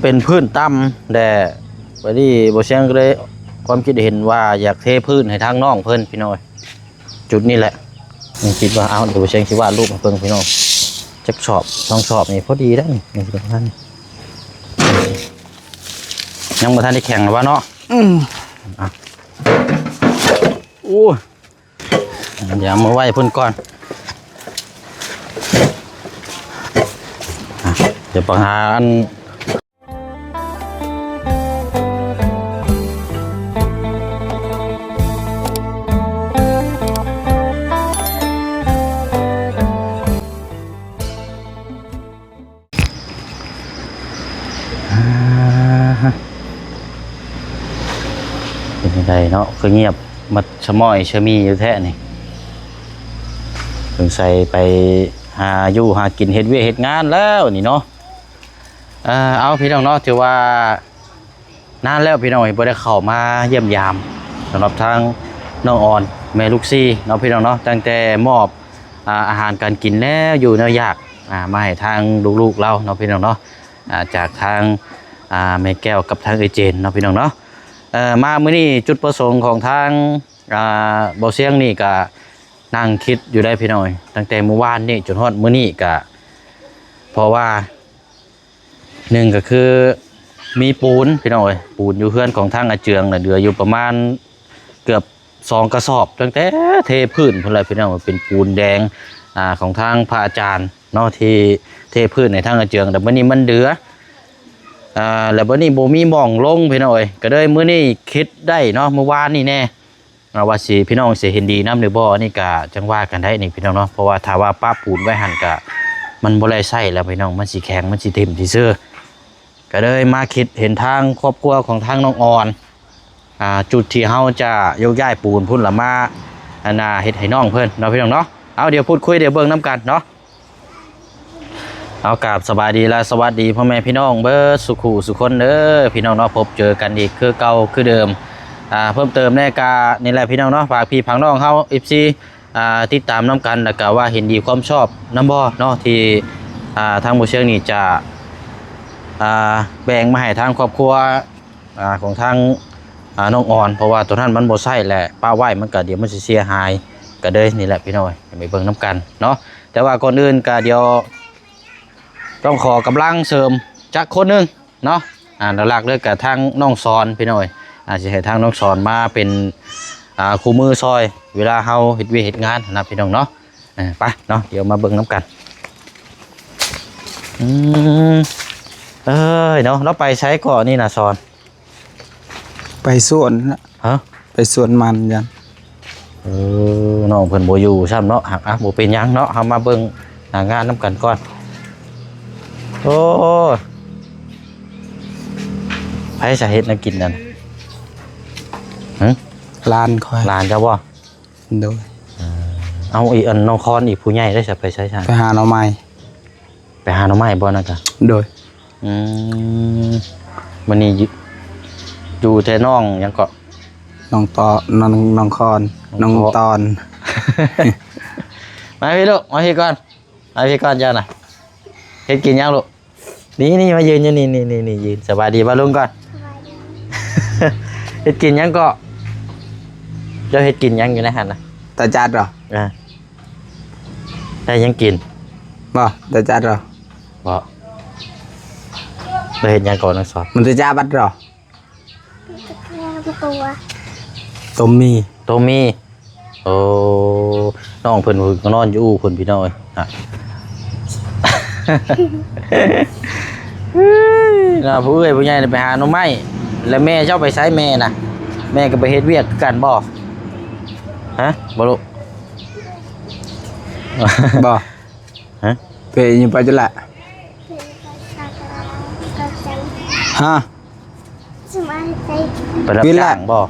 ເປັນພື້ນຕ່ຳແດ່ ບາດນີ້ບໍ່ຊຽງກໍເລີຍຄວາມຄິດເຫັນວ່າຢາກເທພື້ນໃຫ້ທາງນ້ອງເພິ່ນ ພີ່ນ້ອງເອີຍ. ຈຸດນີ້ແຫຼະ ຍັງຄິດວ່າ ເອົາ ດຽວບໍ່ຊຽງຊິວາດຮູບໃຫ້ເບິ່ງ ພີ່ນ້ອງ. ຈັກສອບສອງສອບນີ້ພໍດີແລ້ວນີ້ ຍັງບໍ່ທັນໄດ້ແຂງວ່າເນາະ. ອືມ ອ່ະ ໂອ້ຍ ດຽວເອົາມາໄວ້ພຸ້ນກ່ອນ. ອ່ະ ດຽວໄປຫາອັນ ອ່າ ເປັນຈັ່ງໃດເນາະ ຄືງຽບໝົດສະໝ້ອຍຊະມີຢູ່ແທ້ນີ້? ສົງໄສໄປຫາຢູ່ຫາກິນ ເຮັດວຽກເຮັດງານແລ້ວນີ້ເນາະ. ເອີ ເອົາ ພີ່ນ້ອງເນາະ ຖືວ່ານານແລ້ວ ພີ່ນ້ອງເອີຍ ບໍ່ໄດ້ເຂົ້າມາຢ້ຽມຢາມ ສຳລັບທາງນ້ອງອອນ ແມ່ລູກສີ່ເນາະ ພີ່ນ້ອງເນາະ. ຕັ້ງແຕ່ມອບ ອ່າ ອາຫານການກິນແນວຢູ່ແນວຢາກ ອ່າ ມາໃຫ້ທາງລູກໆລາວເນາະ ພີ່ນ້ອງເນາະ ອ່າ ຈາກທາງ ອ່າ ແມ່ແກ້ວກັບທາງເອື້ອຍເຈນເນາະ ພີ່ນ້ອງເນາະ. ເອີ ມາມື້ນີ້ຈຸດປະສົງຂອງທາງ ອ່າ ບໍ່ຊຽງນີ້ກະນັ່ງຄິດຢູ່ໄດ໋ ພີ່ນ້ອງເອີຍ ຕັ້ງແຕ່ມື້ວານນີ້ຈົນຮອດມື້ນີ້ກະ ເພາະວ່າ ໜຶ່ງກໍຄືມີປູນ ພີ່ນ້ອງເອີຍ ປູນຢູ່ເຮືອນຂອງທາງອາເຈືອງນະ ເຫຼືອຢູ່ປະມານເກືອບສອງກະສອບ ຕັ້ງແຕ່ເທພື້ນພຸ້ນແຫຼະ ພີ່ນ້ອງເອີຍ ເປັນປູນແດງ ອ່າ ຂອງທາງພະອາຈານເນາະ ທີ່ເທພື້ນໃຫ້ທາງອາເຈືອງ. ແຕ່ມື້ນີ້ມັນເຫຼືອ ອ່າ ແລ້ວບັດນີ້ບໍ່ມີໝ່ອງລົງ ພີ່ນ້ອງເອີຍ ກໍເລີຍມື້ນີ້ຄິດໄດ້ເນາະ ມື້ວານນີ້ແດ່ ອ່າ ວ່າຊິ ພີ່ນ້ອງຊິເຫັນດີນຳຫຼືບໍ່ ອັນນີ້ກະຈັ່ງວ່າກັນໄດ້ນີ້ ພີ່ນ້ອງເນາະ. ເພາະວ່າຖ້າວ່າປະປູນໄວ້ຫັ້ນກະ ມັນບໍ່ໄດ້ໃຊ້ແລ້ວ ພີ່ນ້ອງ ມັນຊິແຂງ ມັນຊິຖິ້ມຊື່ໆ. ກະເລີຍມາຄິດເຫັນທາງຄອບຄົວຂອງທາງນ້ອງອອນ ອ່າ ຈຸດທີ່ເຮົາຈະຍົກຍ້າຍປູນພຸ້ນລະມາ ອັນນ່າ ເຮັດໃຫ້ນ້ອງເພິ່ນເນາະ ພີ່ນ້ອງເນາະ. ເອົາ ດຽວພູດຄຸຍ ດຽວເບິ່ງນຳກັນເນາະ. ເອົາ ກາບສະບາຍດີ ແລະ ສະຫວັດດີພໍ່ແມ່ພີ່ນ້ອງເບິດສູ່ຄູ່ສູ່ຄົນເດີ ພີ່ນ້ອງເນາະ. ພົບເຈີກັນອີກຄືເກົ່າຄືເດີມ ອ່າ ເພີ່ມເຕີມແດ່ກະນີ້ແຫຼະ ພີ່ນ້ອງເນາະ ຝາກພີ່ຝາກນ້ອງເຮົາ ເອັຟຊີ ອ່າ ຕິດຕາມນຳກັນ ແລ້ວກະວ່າເຫັນດີຄວາມຊອບນຳບໍ່ເນາະ ທີ່ ອ່າ ທາງບໍ່ຊຽງນີ້ຈະ ອ່າ ແບ່ງມາໃຫ້ທາງຄອບຄົວ ອ່າ ຂອງທາງ ອ່າ ນ້ອງອອນ ເພາະວ່າໂຕນັ້ນມັນບໍ່ໃຊ້ແຫຼະ ປະໄວ້ມັນກະ ດຽວມັນຊິເສຍຫາຍ. ກະເລີຍນີ້ແຫຼະ ພີ່ນ້ອງເອີຍ ໄປເບິ່ງນຳກັນເນາະ. ແຕ່ວ່າກ່ອນອື່ນກະ ດຽວຕ້ອງຂໍກຳລັງເສີມຈັກຄົນໜຶ່ງເນາະ ອ່າ ຫຼັກໆເລີຍກະທາງນ້ອງສອນ ພີ່ນ້ອງເອີຍ ອ່າ ຊິໃຫ້ທາງນ້ອງສອນມາເປັນ ອ່າ ຄູ່ມືຊ່ອຍ ເວລາເຮົາເຮັດວຽກເຮັດງານຫັ້ນນະ ພີ່ນ້ອງເນາະ. ເອີ ໄປເນາະ ດຽວມາເບິ່ງນຳກັນ. ອືມ ເອີຍເນາະ ລາວໄປໃສເກາະນີ້ນະສອນ? ໄປສວນນະ. ຮະ? ໄປສວນມັນຈັ່ງ. ເອີ ນ້ອງເພິ່ນບໍ່ຢູ່ຊ້ຳເນາະ. ຫາກ ອ່ະ ບໍ່ເປັນຫຍັງເນາະ ເຮົາມາເບິ່ງໜ້າງານນຳກັນກ່ອນ. ໂອ້ ໃຜສາເຮັດແນວກິນນັ້ນ? ຫຶ? ຫຼານຂ້ອຍ. ຫຼານເຈົ້າບໍ່? ໂດຍ. ເອົາ ອີກອັນ ນ້ອງຄອນ ອີກຜູ້ໃຫຍ່ໄດ້ສະ ໄປໃສຊະ? ໄປຫາໜໍ່ໄມ້. ໄປຫາໜໍ່ໄມ້ບໍ່ນັ້ນກະ? ໂດຍ. ອືມ ມື້ນີ້ຢູ່ ຢູ່ແຕ່ນ້ອງຫຍັງເກາະ? ນ້ອງຕອ ນ້ອງ ນ້ອງຄອນ ນ້ອງຕອນ. ມາພີ່ລູກ ມາພີ່ກ່ອນ ມາພີ່ກ່ອນເຈົ້ານະ. ເຮັດກິນຫຍັງລູກ? ນີ້ ນີ້ ມາຢືນຢູ່ນີ້ ນີ້ ນີ້ ນີ້ ຢືນ. ສະບາຍດີປ້າລຸງກ່ອນ. ສະບາຍດີ. ເຮັດກິນຫຍັງເກາະ? ເຈົ້າເຮັດກິນຫຍັງຢູ່ໃນຫັ້ນນະ? ຕາຈັດເຫາະ? ອ່າ ໄດ້ຫຍັງກິນ? ບໍ່ ຕາຈັດເຫາະ? ບໍ່. ເຈົ້າເຮັດຫຍັງເກາະ ນ້ອງສອນ? ມັນຕາຈັດເຫາະ? ຕົ້ມໝີ່. ຕົ້ມໝີ່. ໂອ້ ນ້ອງເພິ່ນກໍນອນຢູ່ອູ່ພຸ້ນ ພີ່ນ້ອງເອີຍ. ນະ ຜູ້ເອື້ອຍຜູ້ໃຫຍ່ໄປຫາໜໍ່ໄມ້ ແລ້ວແມ່ເຈົ້າໄປໃສແມ່ນະ? ແມ່ກໍໄປເຮັດວຽກຄືກັນບໍ່? ຮະ? ບໍ່ລູກ? ບໍ່. ຮະ? ເພຍຢູ່ປະຈຸລະ. ຮະ? ໄປຮັບຈ້າງບໍ່?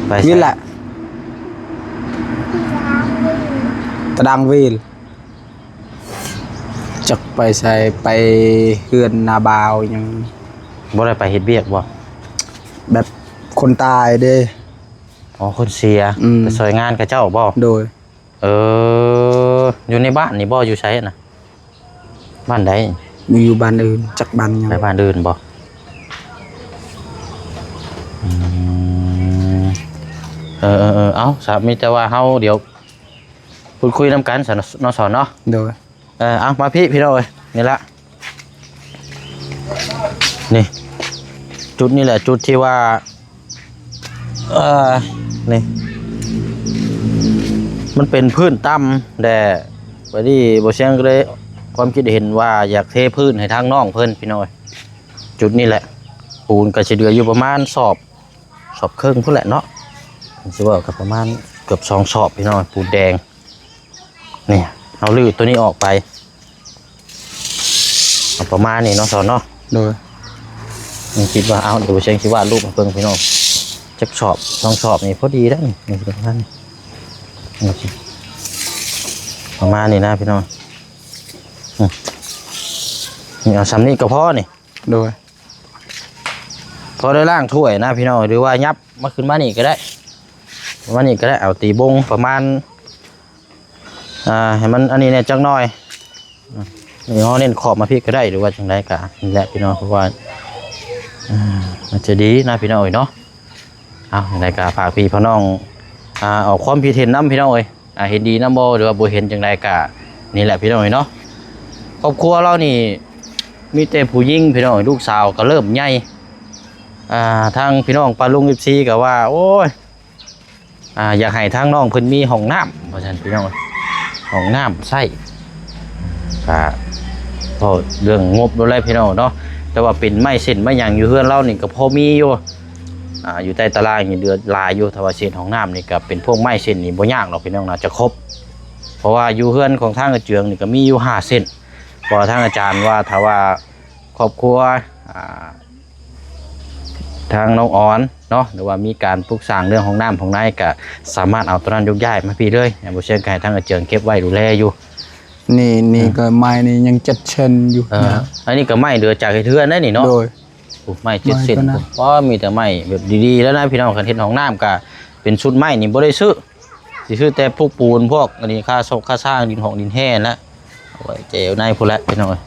ໄປໃສ? ຕະດາງເວນ. ຈັກໄປໃສ? ໄປເຮືອນນາບ່າວຫຍັງ. ບໍ່ໄດ້ໄປເຮັດວຽກບໍ່? ແບບຄົນຕາຍເດ້. ອໍ ຄົນເສຍ. ອືມ. ໄປຊ່ອຍງານເຂົາເຈົ້າບໍ່? ໂດຍ. ເອີ ຢູ່ໃນບ້ານນີ້ບໍ່? ຢູ່ໃສນະ? ບ້ານໃດ? ຢູ່ບ້ານອື່ນ ຈັກບ້ານຫຍັງ. ໄປບ້ານອື່ນບໍ່? ອືມ ເອີໆໆ ເອົາ ສະ ມີແຕ່ວ່າເຮົາດຽວພຸດຄຸຍນຳກັນຊະເນາະ ສອນເນາະ. ໂດຍ. ເອີ ເອົາ ມາພີ້ ພີ່ນ້ອງເອີຍ ນີ້ລະ ນີ້ ຈຸດນີ້ແຫຼະ ຈຸດທີ່ວ່າ ເອີ ນີ້ ມັນເປັນພື້ນຕ່ຳແດ່ ບາດນີ້ບໍ່ຊຽງກໍເລີຍຄວາມຄິດເຫັນວ່າຢາກເທພື້ນໃຫ້ທາງນ້ອງເພິ່ນ ພີ່ນ້ອງເອີຍ. ຈຸດນີ້ແຫຼະ ປູນກໍຊິເຫຼືອຢູ່ປະມານສອບ ສອບເຄິ່ງພຸ້ນແຫຼະເນາະ ຊິເວົ້າກໍປະມານເກືອບສອງສອບ ພີ່ນ້ອງ ປູນແດງ. ນີ້ ເຮົາຮື້ຕົວນີ້ອອກໄປ ເອົາປະມານນີ້ເນາະ ສອນເນາະ. ໂດຍ. ຍັງຄິດວ່າ ເອົາ ດຽວເຊງຊິວາດຮູບໃຫ້ເບິ່ງ ພີ່ນ້ອງ ຈັກສອບ ສອງສອບນີ້ພໍດີແລ້ວນີ້ ນີ້ປະມານນີ້ ປະມານນີ້ນະ ພີ່ນ້ອງ. ອືມ ນີ້ເອົາສ່ຳນີ້ກໍພໍນີ້. ໂດຍ. ພໍໄດ້ລ້າງຖ້ວຍນະ ພີ່ນ້ອງ ຫຼືວ່າຫຍັບມາຂຶ້ນມານີ້ກໍໄດ້ ມານີ້ກໍໄດ້ ເອົາຕີບົງປະມານ ອ່າ ໃຫ້ມັນອັນນີ້ແດ່ຈັກໜ້ອຍ. ນີ້ເຮົາເນັ້ນຂອບມາພີ້ກໍໄດ້ ຫຼືວ່າຈັ່ງໃດກໍນີ້ແຫຼະ ພີ່ນ້ອງ ເພາະວ່າ ອ່າ ມັນຈະດີນະ ພີ່ນ້ອງເອີຍເນາະ. ເອົາ ຈັ່ງໃດກໍຝາກພີ່ພານ້ອງ ອ່າ ອອກຄວາມຄິດເຫັນນຳ ພີ່ນ້ອງເອີຍ ອ່າ ເຫັນດີນຳບໍ່ ຫຼືວ່າບໍ່ເຫັນຈັ່ງໃດກໍນີ້ແຫຼະ ພີ່ນ້ອງເອີຍເນາະ. ຄອບຄົວລາວນີ້ມີແຕ່ຜູ້ຍິງ ພີ່ນ້ອງເອີຍ ລູກສາວກໍເລີ່ມໃຫຍ່. ອ່າ ທາງພີ່ນ້ອງປ້າລຸງ ເອັຟຊີ ກໍວ່າ ໂອ້ຍ ອ່າ ຢາກໃຫ້ທາງນ້ອງເພິ່ນມີຫ້ອງນ້ຳ ວ່າຊັ້ນ ພີ່ນ້ອງເອີຍ ຫ້ອງນ້ຳໃຊ້ ກະເວົ້າເລື່ອງງົບໂລດແຫຼະ ພີ່ນ້ອງເນາະ. ແຕ່ວ່າເປັນໄມ້ເສັ້ນໄມ້ຫຍັງຢູ່ເຮືອນລາວນີ້ກໍພໍມີຢູ່ ອ່າ ຢູ່ໃຕ້ຕາລ່າງນີ້ເຫຼືອຫຼາຍຢູ່ ຖ້າວ່າເສັ້ນຫ້ອງນ້ຳນີ້ກໍເປັນພວກໄມ້ເສັ້ນນີ້ບໍ່ຍາກດອກ ພີ່ນ້ອງ ໜ້າຈະຄົບ ເພາະວ່າຢູ່ເຮືອນຂອງທາງອາເຈືອງນີ້ກໍມີຢູ່ຫ້າເສັ້ນ. ເພາະວ່າທາງອາຈານວ່າ ຖ້າວ່າຄອບຄົວ ອ່າ ທາງນ້ອງອອນເນາະ ຫຼືວ່າມີການປຸກສ້າງເລື່ອງຫ້ອງນ້ຳຫ້ອງໃນ ກະສາມາດເອົາໂຕນັ້ນຍົກຍ້າຍມາພີ້ເລີຍ. ບໍ່ຊຽງກໍໃຫ້ທາງອາເຈືອງເກັບໄວ້ດູແລຢູ່. ນີ້ ນີ້ ອ່າ ກໍໄມ້ນີ້ຍັງເຈັດເຊັນຢູ່. ເອີ ນະ ອັນນີ້ກໍໄມ້ເຫຼືອຈາກເຮັດເຮືອນໄດ໋ນີ້ເນາະ. ໂດຍ. ໂອ້ ໄມ້ເຈັດເຊັນ ໄມ້ຕົວນັ້ນ ໂອ້ ມີແຕ່ໄມ້ແບບດີໆ ແລ້ວນະ ພີ່ນ້ອງ. ຄັນເຮັດຫ້ອງນ້ຳກໍເປັນຊຸດໄມ້ນີ້ບໍ່ໄດ້ຊື້ ຊິຊື້ແຕ່ພວກປູນ ພວກອັນນີ້ ຄາຊອກຄາຊ່າງ ດິນຫອກດິນແຮ່ນະ ເອົາໄວ້ແຈວໃນພຸ້ນແຫຼະ ພີ່ນ້ອງເອີຍ.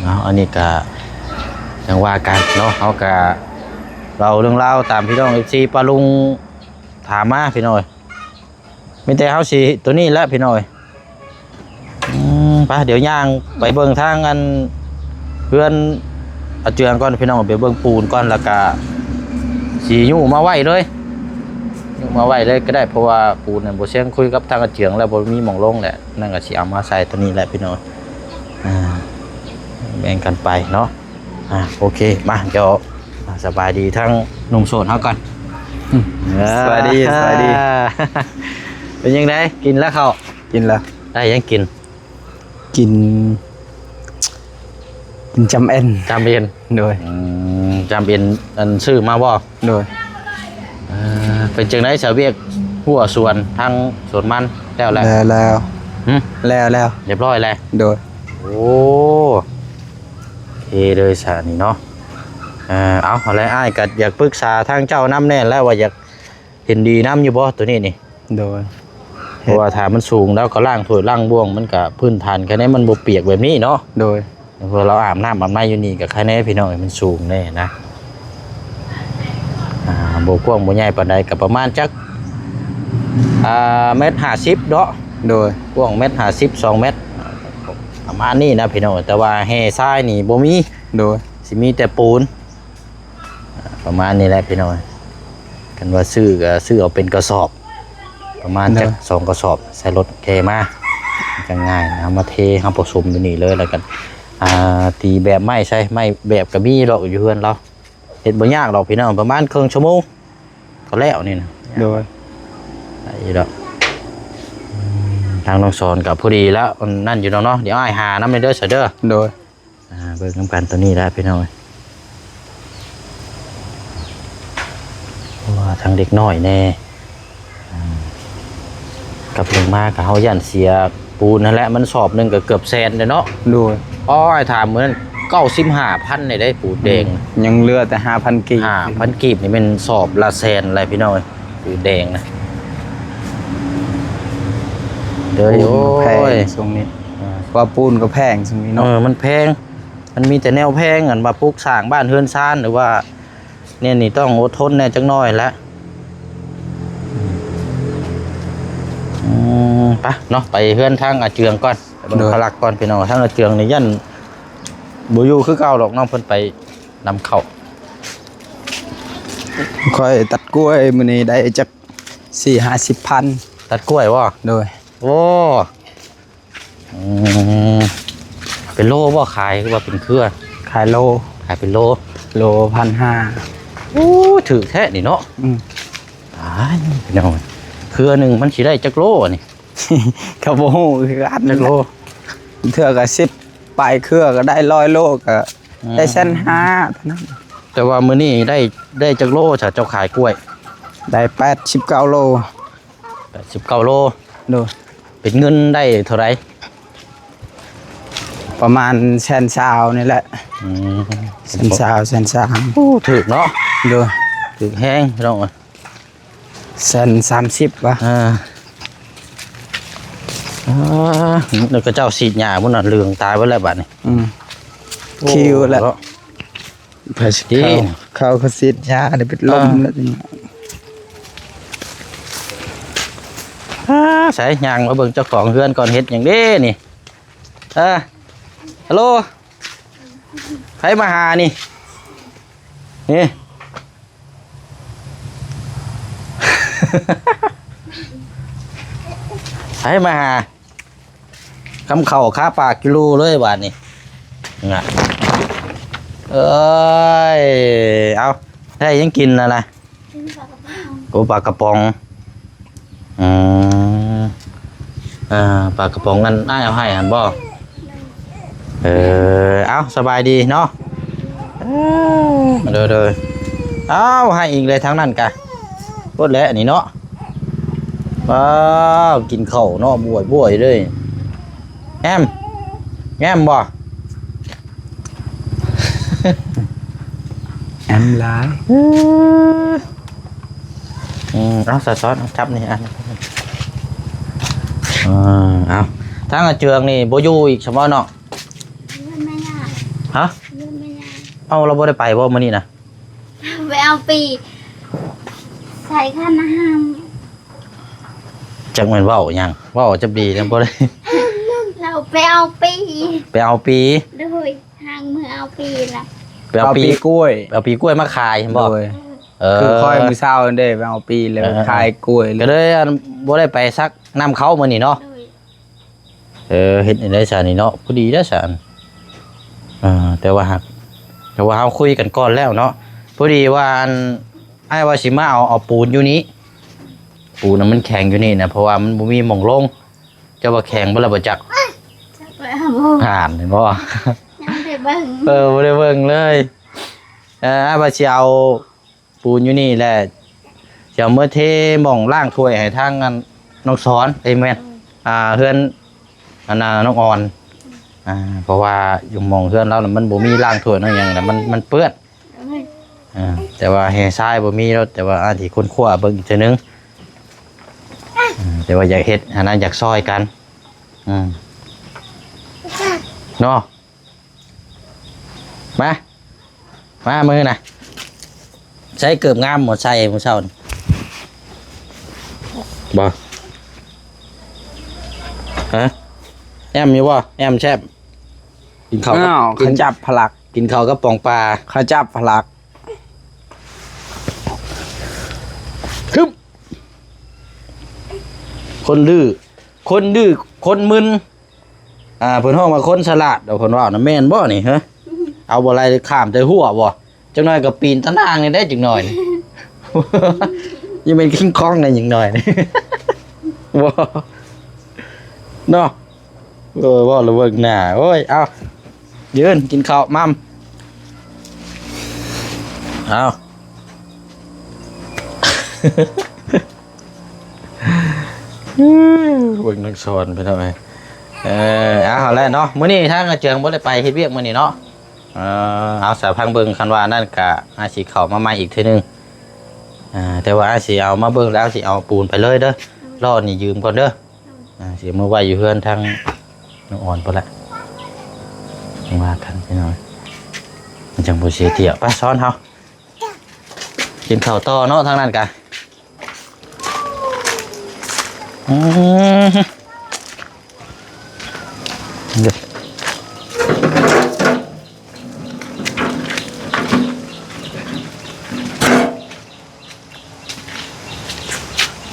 ເອົາ ອັນນີ້ກະຈັ່ງວ່າກັນເນາະ ເຮົາກະເລົ່າເລື່ອງລາວຕາມພີ່ນ້ອງ ເອັຟຊີ ປ້າລຸງຖາມມາ ພີ່ນ້ອງເອີຍ. ມີແຕ່ເຮົາຊິຕົວນີ້ແຫຼະ ພີ່ນ້ອງເອີຍ. ອືມ ໄປ ດຽວຍ່າງໄປເບິ່ງທາງອັນເຮືອນອາເຈືອງກ່ອນ ພີ່ນ້ອງ ໄປເບິ່ງປູນກ່ອນ ແລ້ວກະຊິຍູ້ມາໄວ້ເລີຍ ຍູ້ມາໄວ້ເລີຍກໍໄດ້ ເພາະວ່າປູນນັ້ນ ບໍ່ຊຽງຄຸຍກັບທາງອາເຈືອງແລ້ວ ບໍ່ມີໝ່ອງລົງແຫຼະ ນັ້ນກໍຊິເອົາມາໃສ່ຕົວນີ້ແຫຼະ ພີ່ນ້ອງ. ອ່າ ແບ່ງກັນໄປເນາະ. ອ່າ ໂອເຄ ມາ ດຽວ ອ່າ ສະບາຍດີທາງໜຸ່ມໂສດເຮົາກ່ອນ. ອືມ ເອີ ສະບາຍດີ ສະບາຍດີ. ເປັນຈັ່ງໃດ ກິນແລ້ວເຂົ້າ? ກິນແລ້ວ. ໄດ້ຫຍັງກິນ? ກິນ ກິນຈຳເອັນ. ຈຳເອັນ. ໂດຍ. ອືມ ຈຳເອັນ ອັນ ຊື້ມາບໍ່? ໂດຍ. ເອີ ເປັນຈັ່ງໃດຊະ ວຽກຮົ້ວສວນ ທາງສວນມັນແລ້ວແຫຼະ? ແລ້ວແລ້ວ. ຫຶ? ແລ້ວແລ້ວ ຮຽບຮ້ອຍແລ້ວ. ໂດຍ. ໂອ້ ໂອເຄເລີຍຊະນີ້ເນາະ. ເອີ ເອົາ ຫັ້ນແຫຼະ ອ້າຍກໍຢາກປຶກສາທາງເຈົ້ານຳແດ່ແຫຼະ ວ່າຢາກເຫັນດີນຳຢູ່ບໍ່ໂຕນີ້ນີ້? ໂດຍ. ເພາະວ່າຖ້າມັນສູງ ລາວກໍລ້າງຖ້ວຍລ້າງບ່ວງ ມັນກໍພື້ນຖານ ຄັນແນ່ມັນບໍ່ປຽກແບບນີ້ເນາະ. ໂດຍ. ເພາະລາວອາບນ້ຳອາບໃນຢູ່ນີ້ກໍໃຄແນ່ພີ່ນ້ອງ ມັນສູງແນ່ນະ. ອ່າ ບໍ່ກວ້າງບໍ່ໃຫຍ່ປານໃດ ກໍປະມານຈັກ ອ່າ ແມັດຫ້າສິບເນາະ. ໂດຍ. ກວ້າງແມັດຫ້າສິບ ສອງແມັດ ປະມານນີ້ນະພີ່ນ້ອງ ແຕ່ວ່າແຮ່ຊາຍນີ້ບໍ່ມີ. ໂດຍ. ຊິມີແຕ່ປູນ ອ່າ ປະມານນີ້ແຫຼະພີ່ນ້ອງ. ຄັນວ່າຊື້ກໍຊື້ເອົາເປັນກະສອບ ປະມານ ໂດຍ ຈັກສອງກະສອບ ໃສ່ລົດແຫ່ມາ ມັນກໍງ່າຍນະ. ເຮົາມາເທ ເຮົາປະສົມຢູ່ນີ້ເລີຍ ແລ້ວກໍ ອ່າ ຕີແບບໄມ້ໃສ່ ໄມ້ແບບກໍມີດອກຢູ່ເຮືອນລາວ ເຮັດບໍ່ຍາກດອກພີ່ນ້ອງ ປະມານເຄິ່ງຊົ່ວໂມງກໍແລ້ວນີ້ນະ. ໂດຍ. ໄດ້ຢູ່ດອກ ທາງນ້ອງສອນກໍພໍດີແລ້ວ ອັນນັ້ນຢູ່ດອກເນາະ. ດຽວອ້າຍຫານຳເດີ ສະເດີ. ໂດຍ. ອ່າ ເບິ່ງນຳກັນຕົວນີ້ແຫຼະພີ່ນ້ອງເອີຍ ເພາະວ່າທັງເດັກນ້ອຍແດ່ ອ່າ ກັບລົງມາກໍເຮົາຢ້ານເສຍປູນຫັ້ນແຫຼະ ມັນສອບໜຶ່ງກໍເກືອບແສນແລ້ວເນາະ. ໂດຍ. ໂອ້ຍ ຖາມມື້ນັ້ນເກົ້າສິບຫ້າພັນໄດ້ ໄດ້ປູນແດງ ອືມ ຍັງເຫຼືອແຕ່ຫ້າພັນກີບ ຫ້າພັນກີບນີ້ແມ່ນສອບລະແສນແຫຼະພີ່ນ້ອງເອີຍ ປູນແດງນະ. ເດີ ໂອ້ຍ ໂອ້ຍ ແພງຊ່ວງນີ້ ອ່າ ສ ວ່າປູນກໍແພງຊ່ວງນີ້ເນາະ ເອີ ມັນແພງ ມັນມີແຕ່ແນວແພງ ອັນວ່າປຸກສ້າງບ້ານເຮືອນຊານ ຫຼືວ່າແນວນີ້ຕ້ອງອົດທົນແດ່ຈັກໜ້ອຍແຫຼະ. ອືມ ໄປເນາະ ໄປເຮືອນທາງອາເຈືອງກ່ອນ ໄປເບິ່ງ ໂດຍ ເຂົາຫຼັກກ່ອນ ພີ່ນ້ອງ. ທາງອາເຈືອງນີ້ຢ້ານບໍ່ຢູ່ຄືເກົ່າດອກເນາະ ເພິ່ນໄປນຳເຂົ້າ. ຂ້ອຍຕັດກ້ວຍມື້ນີ້ໄດ້ຈັກສີ່ຫ້າສິບພັນ. ຕັດກ້ວຍບໍ່? ໂດຍ. ໂອ້ ອືມ ເປັນໂລບໍ່ຂາຍ ຫຼືວ່າເປັນເຄືອ? ຂາຍໂລ. ຂາຍເປັນໂລ ໂລພັນຫ້າ. ໂອ້ ຖືກແທ້ນີ້ເນາະ. ອືມ ຕາຍ ພີ່ນ້ອງ ເຄືອໜຶ່ງມັນຊິໄດ້ຈັກໂລອັນນີ້? ກໍບໍ່ຮູ້ຄືກັນ ຈັກໂລ? ເທື່ອກໍສິບປາຍເຄືອກໍໄດ້ຮ້ອຍໂລ ກໍ ອືມ ໄດ້ແສນຫ້າເທົ່ານັ້ນ. ແຕ່ວ່າມື້ນີ້ໄດ້ ໄດ້ຈັກໂລ ເຈົ້າຂາຍກ້ວຍ? ໄດ້ແປດສິບເກົ້າໂລ. ແປດສິບເກົ້າໂລ. ໂດຍ. ເປັນເງິນໄດ້ເທົ່າໃດ? ປະມານແສນຊາວນີ້ແຫຼະ. ອືມ ແສນຊາວ ແສນຊາວ. ໂອ້ ຖືກເນາະ. ໂດຍ. ຖືກແຮງ ພີ່ນ້ອງເອີຍ. ແສນສາມສິບວະ. ອ່າ ອ່າ ແລ້ວເຂົາເຈົ້າສີດຫຍ້າພຸ້ນນະ ເຫຼືອງຕາຍເບິດແລ້ວບາດນີ້. ອືມ ໂອ້ ຄິວແລ້ວເນາະ. ໃຜຊິເຂົ້າ ເຂົ້າ ເຂົາສີດຫຍ້ານີ້ເປັນລົມແລ້ວ. ອ່າ ໃສ ຍ່າງມາເບິ່ງເຈົ້າຂອງເຮືອນກ່ອນ ເຮັດຫຍັງເດ້ນີ້? ເອີ ຮັລໂຫຼ ໃຜມາຫານີ້? ນີ້ ໃຜມາຫາ? ຄຳເຂົ້າຄາປາກກິໂລເລີຍບາດນີ້ນະ. ເອີຍ ເອົາ ໄດ້ຫຍັງກິນແລ້ວນະ? ໂອ້ ປາກະປ໋ອງ. ອືມ ເອີ ປາກະປ໋ອງນັ້ນອ້າຍເອົາໃຫ້ຫັ້ນບໍ່? ເອີ ເອົາ ສະບາຍດີເນາະ. ເອີ ໂດຍໆ ເອົາ ໃຫ້ອີກເລີຍທາງນັ້ນກະ ໂພດແຫຼະນີ້ເນາະ. ວ້າວ ກິນເຂົ້າເນາະ ບວຍໆເລີຍ. ແອມ ແອມບໍ່? ແອມຫຼາຍ. ອືມ ເອົາ ສາວສອນ ເອົາ ຈັບນີ້ ອ່ະ ເອີ ເອົາ ທາງອາເຈືອງນີ້ບໍ່ຢູ່ອີກຊັ້ນບໍ່ເນາະ? ເຮືອນແມ່ຍ່າ. ຮະ? ເຮືອນແມ່ຍ່າ. ເອົາ ລາວບໍ່ໄດ້ໄປບໍ່ມື້ນີ້ນະ? ໄປເອົາປີໃສ່ຂັນນ້ຳ. ຈັກແມ່ນເວົ້າຫຍັງ ເວົ້າຈັກດີນະ ບໍ່ໄດ້ ລາວໄປເອົາປີ. ໄປເອົາປີ? ໂດຍ. ຫາງມື້ເອົາປີລະ ໄປເອົາປີ ເອົາປີກ້ວຍ ເອົາປີກ້ວຍມາຂາຍແມ່ນບໍ່? ໂດຍ. ເອີ ຄືຂ້ອຍມື້ເຊົ້ານີ້ເດ້ ໄປເອົາປີແລ້ວ ເອີ ຂາຍກ້ວຍ ກໍເລີຍ ອັນ ບໍ່ໄດ້ໄປສັກນ້ຳເຂົ້າມື້ນີ້ເນາະ. ໂດຍ. ເອີ ເຮັດຈັ່ງໃດຊະນີ້ເນາະ ພໍດີແລ້ວຊະ. ເອີ ແຕ່ວ່າຫາກ ແຕ່ວ່າເຮົາຄຸຍກັນກ່ອນແລ້ວເນາະ ພໍດີວ່າ ອັນ ອ້າຍວ່າຊິມາເອົາ ເອົາປູນຢູ່ນີ້ ປູນນະມັນແຂງຢູ່ນີ້ນະ ເພາະວ່າມັນບໍ່ມີໝ່ອງລົງ. ເຈົ້າວ່າແຂງບໍ່ລະບໍ່ຈັກ ຈັກແລ້ວ ອ່ານເຫັນບໍ່? ຍັງບໍ່ໄດ້ເບິ່ງ ເອີ ບໍ່ໄດ້ເບິ່ງເລີຍ. ເອີ ວ່າຊິເອົາປູນຢູ່ນີ້ແຫຼະ ຊິເອົາເມືອເທໝ່ອງລ້າງຖ້ວຍໃຫ້ທາງ ອັນ ນ້ອງສອນ ເອີຍ ແມ່ນ ອ່າ ເຮືອນ ອັນນ່າ ນ້ອງອອນ ອ່າ ເພາະວ່າຢູ່ໝ່ອງເຮືອນລາວນະ ມັນບໍ່ມີລ້າງຖ້ວຍນ້ອງຫຍັງນະ ມັນ ມັນເປື້ອນ. ໂດຍ. ອ່າ ແຕ່ວ່າແຮ່ຊາຍບໍ່ມີແລ້ວ ແຕ່ວ່າອາດຊິຄົ້ນຄວ້າເບິ່ງອີກເທື່ອໜຶ່ງ. ອ່າ ແຕ່ວ່າຢາກເຮັດຫັ້ນນະ ຢາກຊ່ອຍກັນ. ອືມ ເນາະ ມາ ມາມື້ນະ ໃສ່ເກີບງາມບໍ່ ໃສ່ມື້ເຊົ້ານີ້ ບໍ່? ຮະ? ແອມຢູ່ບໍ່? ແອມແຊບ ກິນເຂົ້າກັບ ອ້າວ ກິນ ເຂົາຈັບພະລັກ ກິນເຂົ້າກັບປອງປາ ເຂົາຈັບພະລັກ. ຮຶບ ຄົນດື້ ຄົນດື້ ຄົນມຶນ ອ່າ ເພິ່ນຮ້ອງວ່າຄົນສະຫຼາດ ເພິ່ນເວົ້ານະ ແມ່ນບໍ່ນີ້? ຮະ ເອົາບໍ່ໄລ່ ຂ້າມແຕ່ຫົວບໍ່? ຈັກໜ້ອຍກໍປີນຕາໜ່າງນີ້ໄດ້ຈັກໜ້ອຍນີ້ ຍັງເປັນຄິງຄອງໄດ້ຈັກໜ້ອຍນີ້ ບໍ່ ເນາະ. ເອີ ເວົ້າແລ້ວເບິ່ງໜ້າ ໂອ້ຍ ເອົາ ຢືນກິນເຂົ້າ ໝ່ຳ ເອົາ ເບິ່ງນາງສອນ ພີ່ນ້ອງເອີຍ. ເອີ ເອົາແຫຼະເນາະ ມື້ນີ້ທາງອາເຈືອງບໍ່ໄດ້ໄປເຮັດວຽກມື້ນີ້ເນາະ. ເອີ ເອົາ ສາວພັງເບິ່ງ ຄັນວ່ານັ້ນກະ ອ້າຍຊິເຂົ້າມາໃໝ່ອີກເທື່ອໜຶ່ງ. ອ່າ ແຕ່ວ່າອ້າຍຊິເອົາມາເບິ່ງແລ້ວ ຊິເອົາປູນໄປເລີຍເດີ ລໍ້ນີ້ຢືມກ່ອນເດີ. ອ່າ ຊິເອົາມາໄວ້ຢູ່ເຮືອນທາງ ນ້ຳອ່ອນພຸ້ນແຫຼະ ຈັ່ງວ່າກັນພີ່ນ້ອງ ມັນຈັ່ງບໍ່ເສຍທ່ຽວ. ໄປ ຊ້ອນເຮົາ ກິນເຂົ້າຕໍ່ເນາະ ທາງນັ້ນກະ ອືມ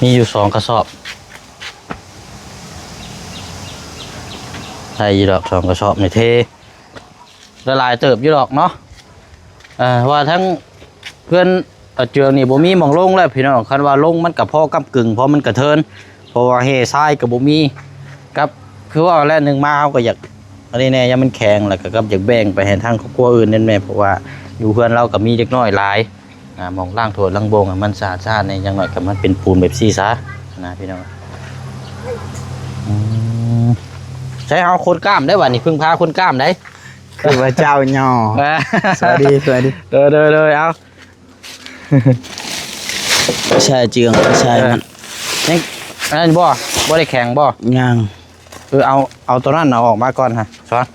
ມີຢູ່ສອງກະສອບ ໄດ້ຢູ່ດອກ ສອງກະສອບນີ້ເທ ຫຼາຍໆເຕີບຢູ່ດອກເນາະ. ເອີ ວ່າທັງເພື່ອນຕາເຈືອງນີ້ບໍ່ມີໝ່ອງລົງແລ້ວພີ່ນ້ອງ ຄັນວ່າລົງມັນກະພໍກຳກຶ່ງ ເພາະມັນກະເທີນ ເພາະວ່າແຮ່ຊາຍກະບໍ່ມີ ກັບ ຄືວ່າແຫຼະ ໜຶ່ງມາເຮົາກະຢາກ ອັນນີ້ແດ່ ຍາມມັນແຂງ ແລ້ວກະກັບຢາກແບ່ງໄປໃຫ້ທາງຄອບຄົວອື່ນນັ້ນແດ່ ເພາະວ່າຢູ່ເຮືອນລາວກະມີເດັກນ້ອຍຫຼາຍ ອ່າ ໝ່ອງລ້າງຖ້ວຍລ້າງໂບງໃຫ້ມັນສະອາດສະອ້ານແດ່ ຢ່າງໜ້ອຍກະມັນເປັນປູນແບບຊີ້ຊະນະພີ່ນ້ອງ. ອືມ ໃຊ້ເຮົາຄົນກ້າມໄດ໋ ບາດນີ້ ເພິ່ງພາຄົນກ້າມໄດ໋ ຄືວ່າເຈົ້າຫຍໍ້. ສະບາຍດີ ສະບາຍດີ ເດີໆໆ ເອົາ ໃຊ້ເຈືອງ ໃຊ້ມັນ ຍັງ ອັນນັ້ນບໍ່ ບໍ່ໄດ້ແຂງບໍ່? ຍັງ ເອີ ເອົາ ເອົາໂຕນັ້ນເອົາອອກມາກ່ອນຮະ ສອນ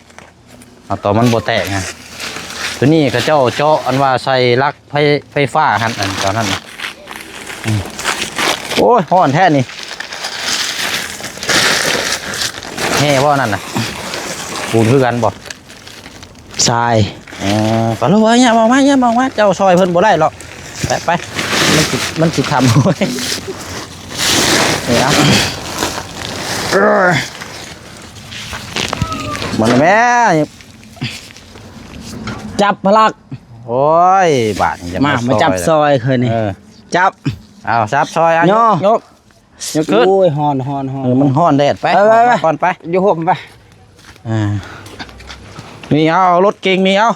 ເອົາໂຕມັນບໍ່ແຕກຮະ. ໂຕນີ້ເຂົາເຈົ້າເຈາະ ອັນວ່າໃສ່ຫຼັກໄຟ ໄຟຟ້າຫັ້ນ ອັນຕອນນັ້ນນະ. ອືມ ໂອ້ຍ ຮ້ອນແທ້ນີ້ ແຮ່ບໍ່ນັ້ນນະ? ປູນຄືກັນບໍ່? ຊາຍ ເອີ ໄປໂລດ ຢ່າອອກມາ ຢ່າອອກມາ ເຈົ້າຊ່ອຍເພິ່ນບໍ່ໄດ້ຫຼອກ ໄປ ໄປ ມັນຊິ ມັນຊິທຳ ໂອ້ຍ ນີ້ນະ ເອີ ມາແມ່ ຈັບພະລັກ ໂອ້ຍ ບາດນີ້ ມາ ມາຈັບຊ່ອຍ ຊ່ອຍເຄີຍນີ້ ເອີ ຈັບ ເອົາ ຈັບຊ່ອຍ ເອົາ ຍົກ ຍົກ ຍົກຂຶ້ນ ໂອ້ຍ ຮ້ອນ ຮ້ອນ ຮ້ອນ ເອີ ມັນຮ້ອນແດດ ໄປ ໄປ ໄປ ອອກມາກ່ອນ ໄປ ຢູ່ຮົ່ມໄປ ອ່າ ນີ້ ເອົາ ເອົາລົດເກັງນີ້ ເອົາ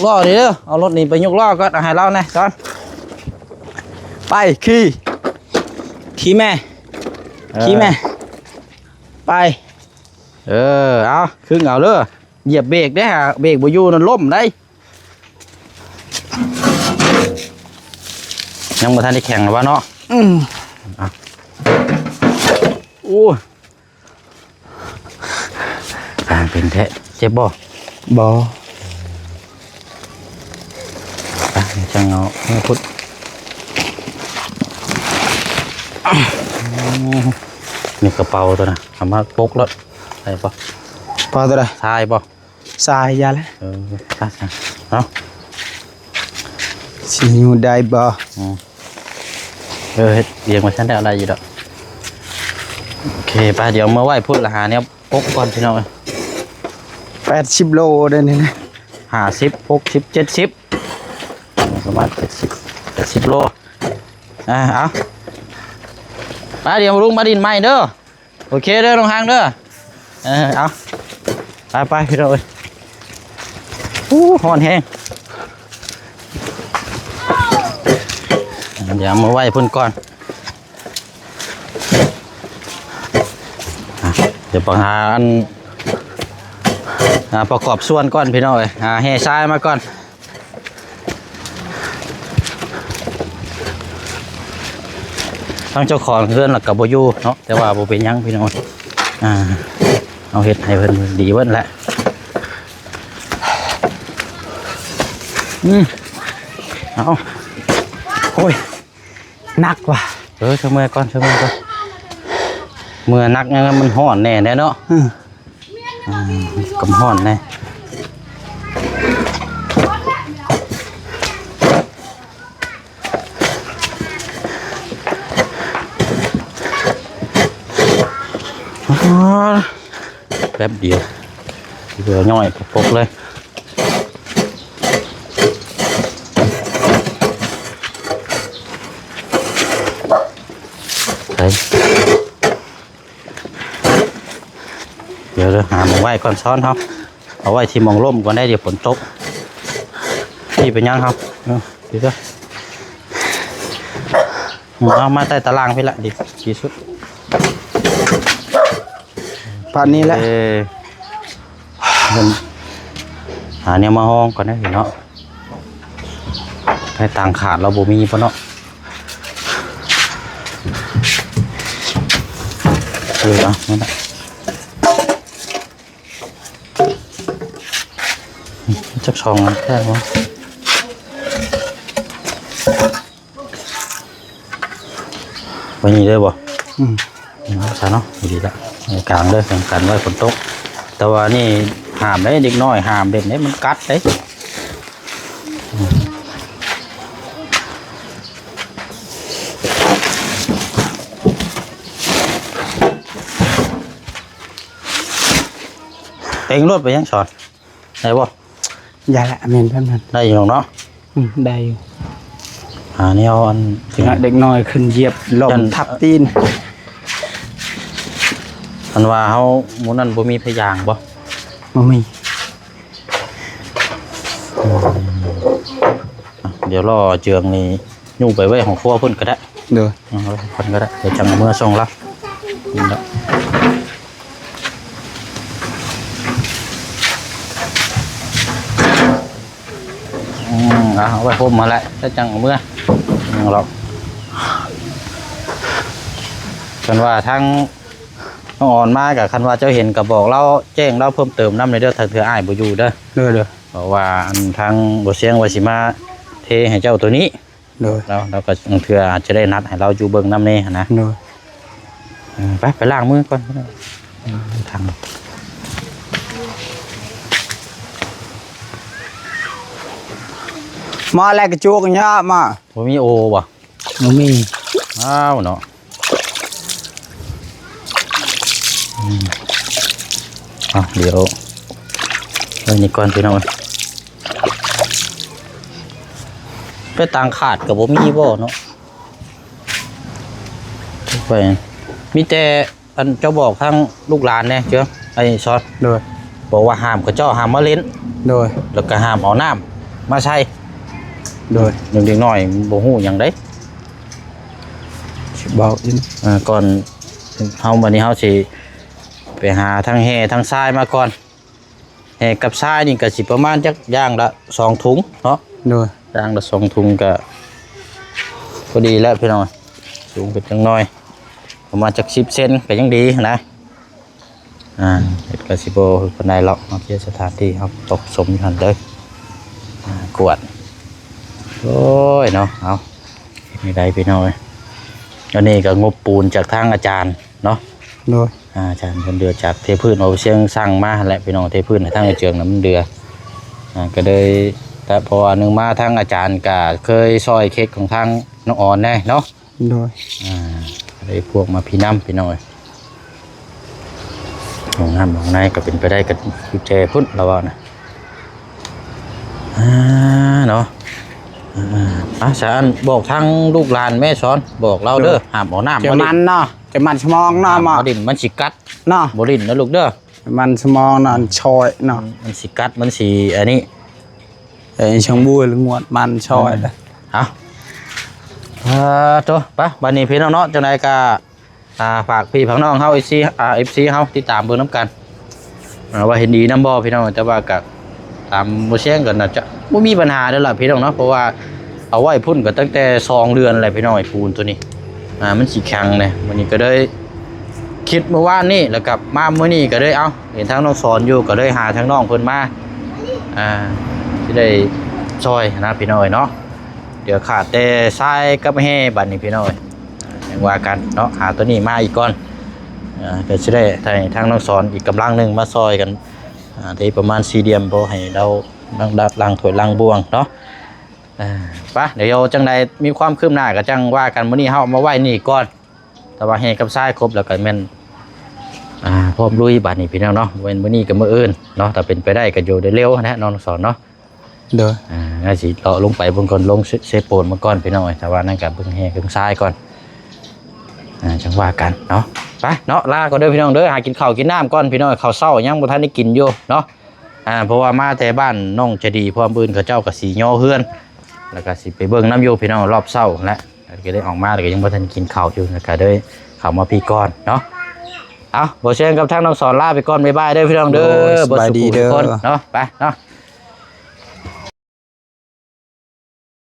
ລໍ້ນີ້ເດີ ເອົາລົດນີ້ໄປຍົກລໍ້ກ່ອນ ເອົາໃຫ້ລາວແດ່ ສອນ ໄປ ຂີ່ ຂີ່ແມ່ ເອີ ຂີ່ແມ່ ໄປ ເອີ ເອົາ ຄຶງເອົາເດີ ຢຽບເບຣກເດ້ ຫາເບຣກບໍ່ຢູ່ນັ້ນລົ້ມໄດ໋. ຍັງບໍ່ທັນໄດ້ແຂງວ່າເນາະ ອືມ ອ່ະ ໂອ້ຍ ອ່າ ເປັນແທ້ ເຈັບບໍ່? ບໍ່ ອ່ະ ຈັ່ງເອົາເມືອພຸດ ນີ້ກະເປົາໂຕນະ ເອົາມາປົກໂລດ ໄດ້ບໍ່? ເປົາໂຕໃດ? ຊາຍບໍ່? ຊາຍ ຢ່າແຫຼະ ເອີ ໄປຊະ ເອົາ ຊິຢູ່ໄດ້ບໍ່? ອືມ ເອີ ເຮັດວຽກມາຊັ້ນແລ້ວໄດ້ຢູ່ດອກ ໂອເຄ ໄປ ດຽວເອົາມາໄວ້ພຸ້ນລະ ຫາແນວປົກກ່ອນພີ່ນ້ອງເອີຍ ແປດສິບໂລເດ້ນີ້ນະ ຫ້າສິບ ຫົກສິບ ເຈັດສິບ ປະມານເຈັດສິບ ແປດສິບໂລ ອ່າ ເອົາ ໄປ ດຽວລຸງມາດິນໃໝ່ເດີ. ໂອເຄເດີ ນ້ອງຮັງເດີ ເອີ ເອົາ ໄປໆ ພີ່ນ້ອງເອີຍ ໂອ້ ຮ້ອນແຮງ ດຽວເອົາມາໄວ້ພຸ້ນກ່ອນ ອ່ະ ດຽວໄປຫາອັນ ອ່າ ປະກອບສ່ວນກ່ອນ ພີ່ນ້ອງເອີຍ ຫາແຮ່ຊາຍມາກ່ອນ. ທາງເຈົ້າຂອງເຮືອນລະກະບໍ່ຢູ່ເນາະ ແຕ່ວ່າບໍ່ເປັນຫຍັງພີ່ນ້ອງ ອ່າ ເຮົາເຮັດໃຫ້ເພິ່ນດີເບິດແຫຼະ ອືມ ເອົາ ໂອ້ຍ ໜັກວ່ະ ເອີ ເຊີເມືອກ່ອນ ເຊີເມືອກ່ອນ ເມືອໜັກຫຍັງ ມັນຮ້ອນແນ່ແດ່ເນາະ ອືມ ອືມ ກຳຮ້ອນແນ່ ແປັບດຽວ ເຫຼືອຍ້ອຍປົກເລີຍ ໄປ. ດຽວ ດຽວຫາໝ່ອງໄວ້ກ່ອນ ຊ້ອນເຮົາ ເອົາໄວ້ທີ່ໝ່ອງລົມກ່ອນໄດ໋ ດຽວຝົນຕົກ ນີ້ເປັນຫຍັງເຮົາ ເອີ ດີເດີ ເອົາມາໃຕ້ຕາລ່າງພີ້ລະ ດີ ດີສຸດ ປານນີ້ແຫຼະ ເອີ ເພິ່ນຫາແນວມາຮອງກ່ອນເດີເນາະ. ໃນຕ່າງຂາດລາວບໍ່ມີປະເນາະ ເອີ ເອົານັ້ນແຫຼະ ຈັກສອງອັນແທ້ວະ ໄວ້ນີ້ເລີຍບໍ່? ອືມ ອືມ ຊະເນາະ ດີລະ ກາງເດີ ກັນໄວ້ຝົນຕົກ. ແຕ່ວ່ານີ້ຫ້າມເດ້ ເດັກນ້ອຍຫ້າມເຫຼັ້ນເດ້ ມັນກັດເດ້. ເຕັງໂລດ ໄປຫຍັງສອນ ໄດ້ບໍ່? ຢ່າລະ ແມ່ນແບບນັ້ນ ໄດ້ຢູ່ດອກເນາະ. ອືມ ໄດ້ຢູ່. ຫາແນວອັນ ເດັກນ້ອຍຂຶ້ນຢຽບລົ້ມທັບຕີນ. ອັນວ່າເຮົາມື້ນັ້ນບໍ່ມີພະຍາງບໍ່? ບໍ່ມີ. ອືມ ດຽວລໍເຈືອງນີ້ຍູ້ໄປໄວ້ຫ້ອງຄົວເພິ່ນກໍໄດ້. ໂດຍ ເອົາໄວ້ເພິ່ນກໍໄດ້ ດຽວຈັ່ງເອົາເມືອສົ່ງລາວ. ອືມ ເອົາໄວ້ຮົ່ມຫັ້ນແຫຼະ ແລ້ວຈັ່ງເອົາເມືອ. ອືມ ລອກ ຄັນວ່າທາງນ້ອງອອນມາ ກໍຄັນວ່າເຈົ້າເຫັນກໍບອກລາວ ແຈ້ງລາວເພີ່ມເຕີມນຳແດ່ເດີ ຖ້າເທື່ອອ້າຍບໍ່ຢູ່ເດີ. ໂດຍ ໂດຍ ເພາະວ່າອັນທາງບໍ່ຊຽງວ່າຊິມາເທໃຫ້ເຈົ້າໂຕນີ້. ໂດຍ ແລ້ວ ແລ້ວກໍເທື່ອອາດຈະໄດ້ນັດໃຫ້ລາວຢູ່ເບິ່ງນຳແດ່ຫັ້ນນະ. ໂດຍ ເອີ ໄປ ໄປລ້າງມືກ່ອນ. ເອີ ທາງ ມາແລ້ວກະຈຸກຍາມາ ບໍ່ມີໂອບໍ່? ບໍ່ມີ. ອ້າວເນາະ ອືມ ອ່ະ ດຽວໄວ້ນີ້ກ່ອນພີ່ນ້ອງ. ໄປຕັງຂາດກໍບໍ່ມີບໍ່ເນາະ ໄປ ມີແຕ່ອັນເຈົ້າບອກທາງລູກຫຼານແດ່ເຈີ ໄອ້ຊອດ. ໂດຍ ບອກວ່າຫ້າມເຂົາເຈົ້າຫ້າມມາຫຼິ້ນ. ໂດຍ ແລ້ວກໍຫ້າມເອົານ້ຳມາໃສ່. ໂດຍ ເດັກນ້ອຍບໍ່ຮູ້ຫຍັງເດ້ ຊິບອກອີກ. ອ່າ ກ່ອນເຮົາ ບັດນີ້ເຮົາຊິໄປຫາທັງແຮ່ທັງຊາຍມາກ່ອນ. ແຮ່ກັບຊາຍນີ້ກໍຊິປະມານຈັກຢ່າງລະສອງຖົງເນາະ. ໂດຍ ຢ່າງລະສອງຖົງກໍພໍດີແລ້ວພີ່ນ້ອງ ສູງຂຶ້ນຈັກໜ້ອຍ ປະມານຈັກສິບເຊັນກໍຍັງດີນະ. ອ່າ ເຮັດກໍຊິບໍ່ຄືປານໃດຫຼອກ ເຮົາເຄຍສະຖານທີ່ ເຮົາຕົກສົມຢູ່ຫັ້ນເດີ ອ່າ ກວດ. ໂອ້ຍເນາະ ເອົາ ເຮັດແນວໃດພີ່ນ້ອງເອີຍ ອັນນີ້ກໍງົບປູນຈາກທາງອາຈານເນາະ. ໂດຍ ອາຈານເພິ່ນເດືອຈາກເທພື້ນ ເອົາສຽງສັ່ງມາແຫຼະພີ່ນ້ອງ ເທພື້ນໃຫ້ທາງອາເຈືອງນຳເດືອ. ອ່າ ກໍເລີຍ ແຕ່ເພາະວ່າໜຶ່ງມາທາງອາຈານກໍເຄີຍຊ່ອຍເຂດຂອງທາງນ້ອງອອນແດ່ເນາະ. ໂດຍ ອ່າ ໄດ້ພວກມາພີ້ນຳພີ່ນ້ອງເອີຍ. ຫ້ອງນ້ຳຫ້ອງໃນກໍເປັນໄປໄດ້ກໍຢູ່ແຈພຸ້ນລາວເວົ້ານະ ອ່າ ເນາະ. ອ່າ ອ່າ ສະອັນບອກທາງລູກຫຼານແມ່ສອນ ບອກລາວເດີ ໂດຍ ຫ້າມເອົານ້ຳ ຈະມັນເນາະ ຈະມັນສະໝອງເນາະ ມາດິນມັນຊິກັດເນາະ ບໍ່ຫຼິ້ນນະລູກເດີ ມັນສະໝອງເນາະ ມັນຊ່ອຍເນາະ ມັນຊິກັດ ມັນຊິອັນນີ້ ເອີ ຊ່ອງບູຍງວດມັນຊ່ອຍ. ເອົາ ເອີ ໂຕ ໄປ ບັດນີ້ພີ່ນ້ອງເນາະ ຈັ່ງໃດກໍ ອ່າ ຝາກພີ່ຝາກນ້ອງເຮົາ ເອັຟຊີ ອ່າ ເອັຟຊີ ເຮົາຕິດຕາມເບິ່ງນຳກັນ ອ່າ ວ່າເຫັນດີນຳບໍ່ພີ່ນ້ອງ. ແຕ່ວ່າກໍຕາມບໍ່ແຊງກໍໜ້າຈະບໍ່ມີບັນຫາແລ້ວລະພີ່ນ້ອງເນາະ ເພາະວ່າເອົາໄວ້ພຸ້ນກໍຕັ້ງແຕ່ສອງເດືອນແລ້ວພີ່ນ້ອງ ໄອ້ປູນໂຕນີ້ ອ່າ ມັນຊິແຂງແດ່. ມື້ນີ້ກໍເລີຍຄິດມື້ວານນີ້ ແລ້ວກໍມາມື້ນີ້ກໍເລີຍ ເອົ້າ ເຫັນທາງນ້ອງສອນຢູ່ ກໍເລີຍຫາທາງນ້ອງເພິ່ນມາ ອ່າ ຊິໄດ້ຊ່ອຍນະພີ່ນ້ອງເອີຍເນາະ. ດຽວຂາດແຕ່ຊາຍກັບແຮ່ບັດນີ້ພີ່ນ້ອງເອີຍ ຈັ່ງວ່າກັນເນາະ ຫາໂຕນີ້ມາອີກກ່ອນ. ອ່າ ກໍຊິໄດ້ໃຫ້ທາງນ້ອງສອນອີກກຳລັງໜຶ່ງມາຊ່ອຍກັນ ອ່າ ໄດ້ປະມານສີ່ຫຼ່ຽມ ພໍໃຫ້ລາວລ້າງຖ້ວຍລ້າງບ່ວງເນາະ. ອ່າ ໄປ ດຽວຈັ່ງໃດມີຄວາມຄືບໜ້າກໍຈັ່ງວ່າກັນ ມື້ນີ້ເຮົາເອົາມາໄວ້ນີ້ກ່ອນ. ແຕ່ວ່າແຮ່ກັບຊາຍຄົບແລ້ວກໍແມ່ນ ອ່າ ພ້ອມລຸຍບາດນີ້ພີ່ນ້ອງເນາະ ເວັ້ນມື້ນີ້ກັບມື້ອື່ນເນາະ. ຖ້າເປັນໄປໄດ້ກໍຢູ່ໄດ້ເລັວຫັ້ນແຫຼະນ້ອງສອນເນາະ. ໂດຍ ອ່າ ກໍຊິເລາະລົງໄປເບິ່ງກ່ອນ ລົງເຊໂປນມາກ່ອນພີ່ນ້ອງເອີຍ. ຖ້າວ່ານັ້ນກໍເບິ່ງແຮ່ເບິ່ງຊາຍກ່ອນ ອ່າ ຈັ່ງວ່າກັນເນາະ. ໄປເນາະ ລາກ່ອນເດີພີ່ນ້ອງເດີ ຫາກິນເຂົ້າກິນນ້ຳກ່ອນພີ່ນ້ອງ. ເຂົ້າເຊົ້າຍັງບໍ່ທັນໄດ້ກິນຢູ່ເນາະ ອ່າ ເພາະວ່າມາແຕ່ບ້ານນ້ອງຈະດີ ເພາະວ່າມື້ອື່ນເຂົາເຈົ້າກໍຊິຍໍເຮືອນ ແລ້ວກໍຊິໄປເບິ່ງນຳຢູ່ພີ່ນ້ອງ ຮອບເຊົ້າແຫຼະ. ກໍໄດ້ອອກມາ ແລ້ວກໍຍັງບໍ່ທັນກິນເຂົ້າຢູ່ ແລ້ວກໍເລີຍເຂົ້າມາພີ້ກ່ອນເນາະ. ເອົາ ບໍ່ແຊງກັບທາງນ້ອງສອນລາໄປກ່ອນ ບາຍບາຍເດີພີ່ນ້ອງເດີ ໂດຍ ສະບາຍດີເດີ ເບິດສູ່ຜູ້ທຸກຄົນເນາະ. ໄປເນາະ